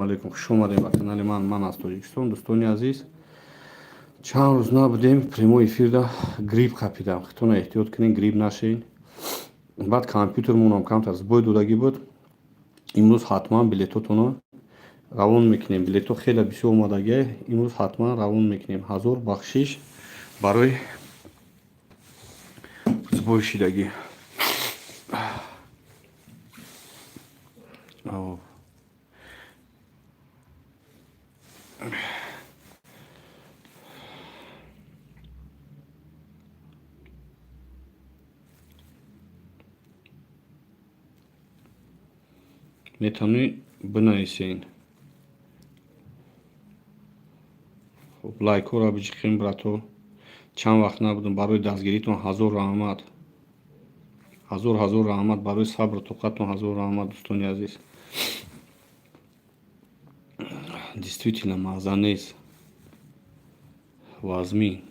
Алейкум, хуш омадем ба канали ман. Ман аз Тоҷикистон. Дӯстони азиз, чанд рӯз набудем прямой эфирда, грипп қапидам. Хитона эҳтиёт кунед, грипп нашед. Баъд компютермонам камтар сбой додагӣ буд. Имрӯз ҳатман билетотонро равон мекунем. Билетҳо хеле бисёр омадагия, имрӯз ҳатман равон мекунем. Ҳазор бахшиш барои сбой шидагӣ. Метавонӣ бинависен. Хуб, лайкҳоро биҷиқем, брато. Чанд вақт набудам. Барои дастгиритон ҳазор раҳмат, ҳазор ҳазор раҳмат. Барои сабру тоқатон ҳазор раҳмат, дӯстони азиз. Действительно мазза нест, вазмин.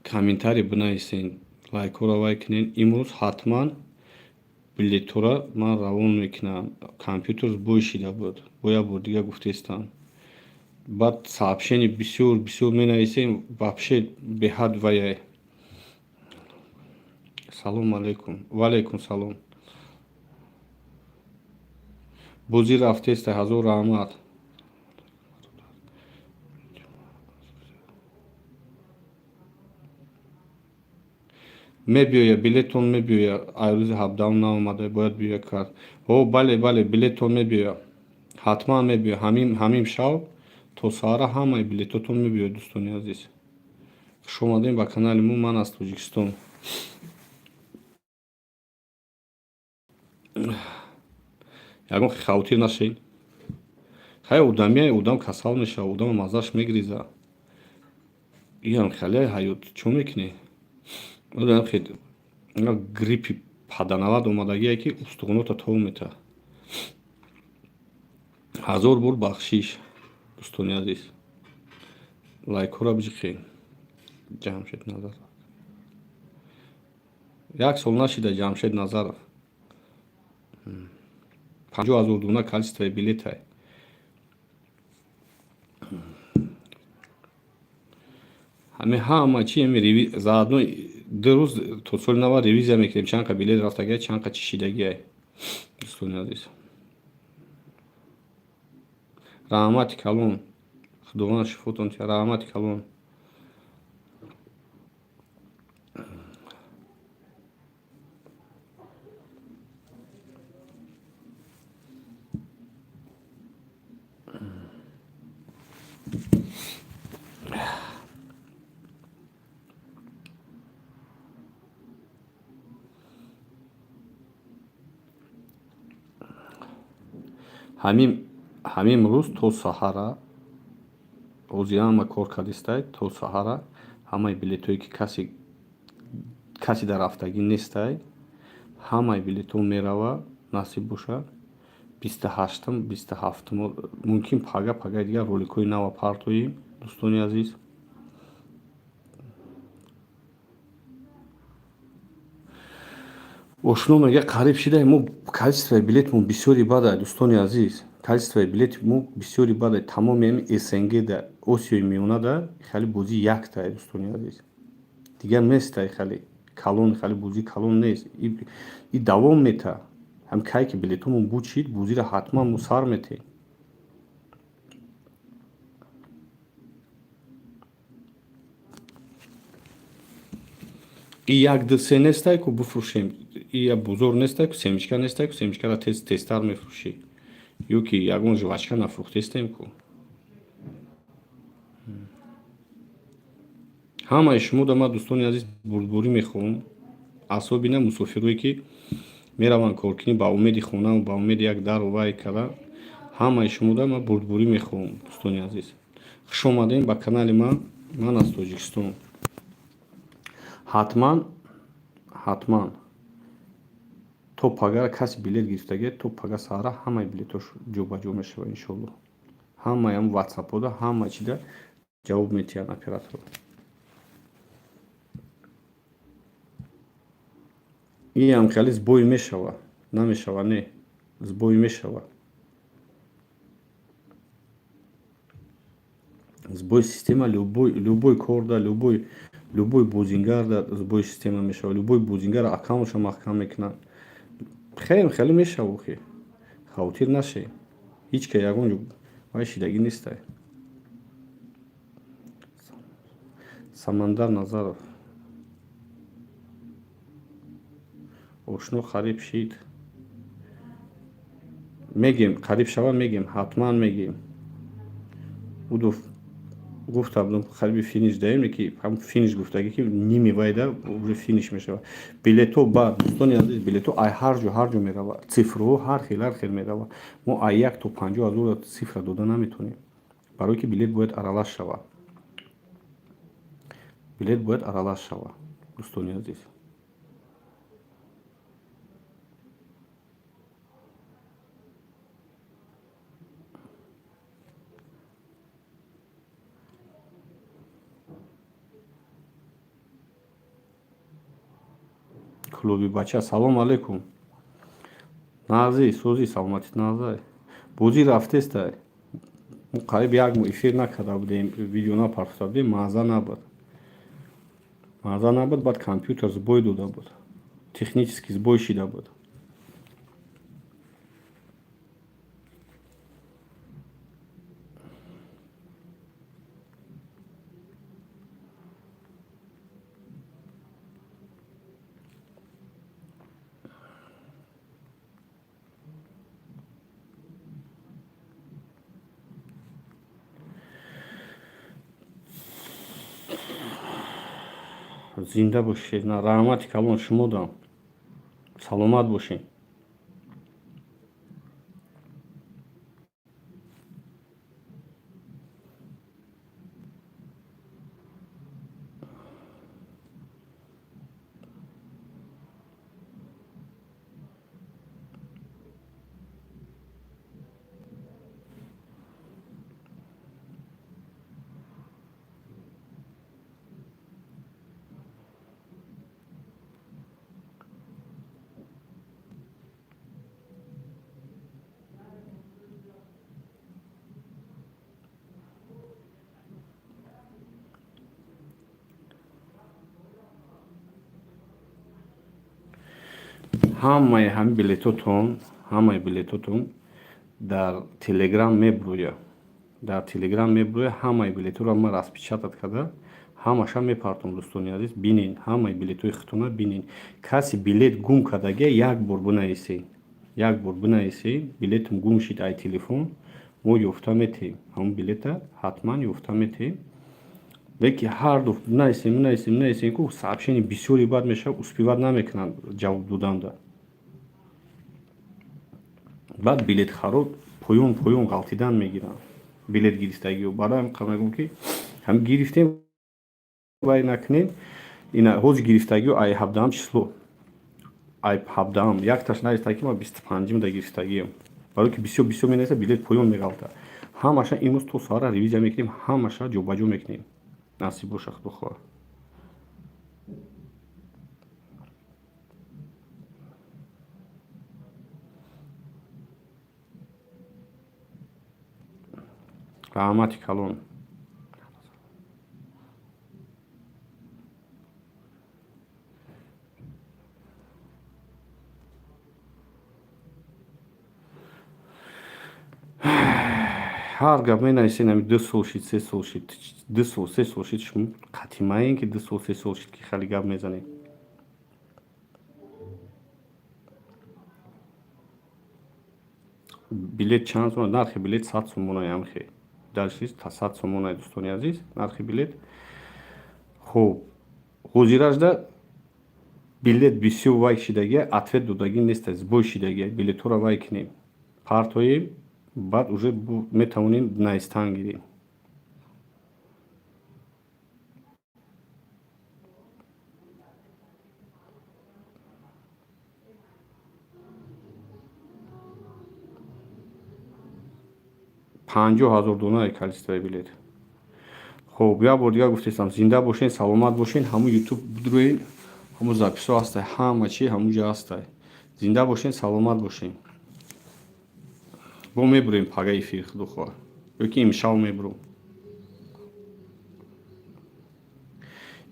Комментарий бинависен, лайкҳоро вай кунед. Имрӯз ҳатман билетҳоро ман равон мекунам. Компютер сбой шида буд, бо як бор дига гуфтестам. Баъд сообщение бисёр бисёр менависем, вообще беҳад ваяй. Салому алейкум. Ваалейкум салом. Бозӣ рафтеста, ҳазор раҳмат. Мебиёя, билетон мебиёя. Ай рӯзи 17-ум наомада, бояд биёя кард. О, бале, бале, билетон мебиёя, ҳатман мебиёя. Ҳамин шав то саҳара ҳамаи билетотон мебиёяд. Дӯстони азиз, хуш омадем ба канали мо. Ман аз Тоҷикистон. Ягон хавотир нашед. Хай, одамия, одам касал мешавад, одама маззаш мегириза. Иам хеле ҳаёт, чӣ мекунӣ? Гриппи паданавад омадагие, ки устухонота тов мета. Ҳазор бор бахшиш, дӯстони азиз. Лайкҳоро биҷиқед. Ҷамшед Назаров, як сол нашида. Ҷамшед Назаров, 50 000 дуна количествои билетай. Ҳами ҳама чи ами заодно 2 рӯз то соли нава ревизия мекунем, чанд қа билет рафтагиай, чанд қа чишидагиай. Дӯстони азиз, раҳмати калон, худованд шифотон диҳад. Раҳмати калон. Ҳамин рӯз то саҳара ҳозир ҳама кор кардистай. То саҳара ҳамаи билетҳое, ки касе дар рафтагӣ нестай, ҳамаи билетҳо мерава. Насиб бошад, 28-ум, 27-ум, мумкин пага, пагаи дигар роликҳои нава партоем, дӯстони азиз. Ошно мега, қариб шида. Мо количествои билетмон бисёри бадай, дӯстони азиз. Количествои билети мо бисёри бадай. Тамоми ҳами СНГ да, Осиёи Миёнада хеле бозӣ яктай, дӯстони азиз, дигар нестай. Хеле калон, хеле бозии калон нест и давом мета. Ҳам кай ки билетҳомон буд шид, бозиро ҳатман мо сар метем. И як, ду, се нестай, ку бифурӯшем. И як бозор нестай, ку семечка нестай, ку семечкаро тез тезтар мефурӯшӣ, ё ки ягон жвачка нафурӯхтестем ку. Ҳамаи шумо да ман, дӯстони азиз, бурдборӣ мехоҳам, особенно мусофирое, ки мераванд коркунӣ ба умеди хонаву ба умеди як дару вай кара. Ҳамаи шумо да ман бурдборӣ мехоҳам, дӯстони азиз. Хуш омадем ба канали ман. Ман аз Тоҷикистон. Ҳатман, ҳатман то пагара каси билет гирифтагия, то пага саҳара ҳамаи билетҳош ҷобаҷо мешавад, иншоалло. Ҳамаи ҳам ватсапода, ҳама чида ҷавоб метиҳанд операторо. Иам хеле сбой мешавад. Намешава, не, сбой мешава. Сбой система любой корда, любой бозингарда сбой система мешава. Любой бозингар аккаунтша маҳкам мекунад. Хеле хеле мешава, охи. Хавотир нашед. Ҳеҷ ка ягон ҷо вай шидагӣ нестай. Самандар Назаров. Ошно қариб шид. Мегем, қариб шава мегем, ҳатман мегем. Удов гуфта будам, қариби финиш даем, ки ҳам финиш гуфтагӣ, ки ними вайда уже финиш мешавад. Билето ба, дӯстони азиз, билето ай ҳар ҷо, ҳар ҷо мерава. Цифрҳо ҳар хел, ҳар хел мерава. Мо ай 1 то 50 ҳазор цифра дода наметонем. Барое ки билет бояд аралаш шавад. Билет бояд аралаш шавад, дӯстони азиз. Клуби бача, салом алейкум. Нағзӣ, сӯзӣ, саломатит, нағзай. Бозӣ рафтестай. Мо қариб як моҳ эфир накарда будем, видео напарфта будем, маъза набуд. Маъза набуд, баъд компютер сбой дода буд. Технический сбой шида буд. Зинда бошед, на раҳмати калон шумо дам. Саломат бошед. Ҳамаи ҳамин билетотон, ҳамаи билетотон дар Телеграм мебурӯяд. Дар Телеграм мебурӯяд, ҳамаи билетҳоро ман распечатать карда, ҳамаша мепартом, дӯстони азиз, бинен, ҳамаи билетҳои худтона бинен. Каси билет гум кардагия, як бор бинависед. Як бор бинависед, билетам гум шид ай телефон, мо ёфта метиҳем. Ҳамон билета ҳатман ёфта метиҳем. Леки ҳар ду бинависем, бинависем, бинависем, ку сообщение бисёре баъд мешавад, успевать намекунанд ҷавоб доданда. Баъд билетхаро поён поён ғалтидан мегиранд. Билет гирифтагиҳо. Барои ҳамин қадр мегӯям, ки ҳам гирифтем, вай накунем. Ина ҳозир гирифтагиҳо ай 17-ам число. Ай 17-ам якташ нависта, ки ман 25-да гирифтагиам. Барои ки бисёр бисёр менависа, билет поён меғалта. Ҳамаша имрӯз то саҳара ревизия мекунем, ҳамаша ҷобаҷо мекунем. Насиб боша, худо хоҳад. Раҳмати калон. Ҳар гап менависед, ами 2 сол шид, 3 сол шид, 2 сол, 3 сол шид, шумо қатимаен, ки 2 сол, 3 сол шид, ки хеле гап мезанед. Билет чанд сомон? Нархи билет 100 сомонай ҳамхе. Дальше 100 сомонай, дӯстони азиз, нархи билет. Хуб, ҳозиражда билет бисёр вай шидагия, ответ додагӣ нест, сбой шидагия. Билетҳоро вай кунем, партоем, баъд уже метавонем навистан гирем. 50 000 донаи количествои билет. Хуб, як бор дигар гуфтестам, зинда бошен, саломат бошен. Ҳамун Ютуб бидроен, ҳамун записҳо ҳастай, ҳама чи ҳамун ҷо ҳастай. Зинда бошен, саломат бошен. Бо мебурем пага эфир, худо хоҳад, ё ки имшав мебурам.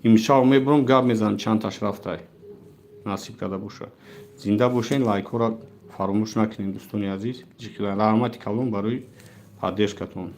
Имшав мебурам, гап мезанам, чандташ рафтай, насиб карда боша. Зинда бошен, лайкҳоро фаромӯш накунем, дӯстони азиз. Раҳмати калон барои поддержкатон.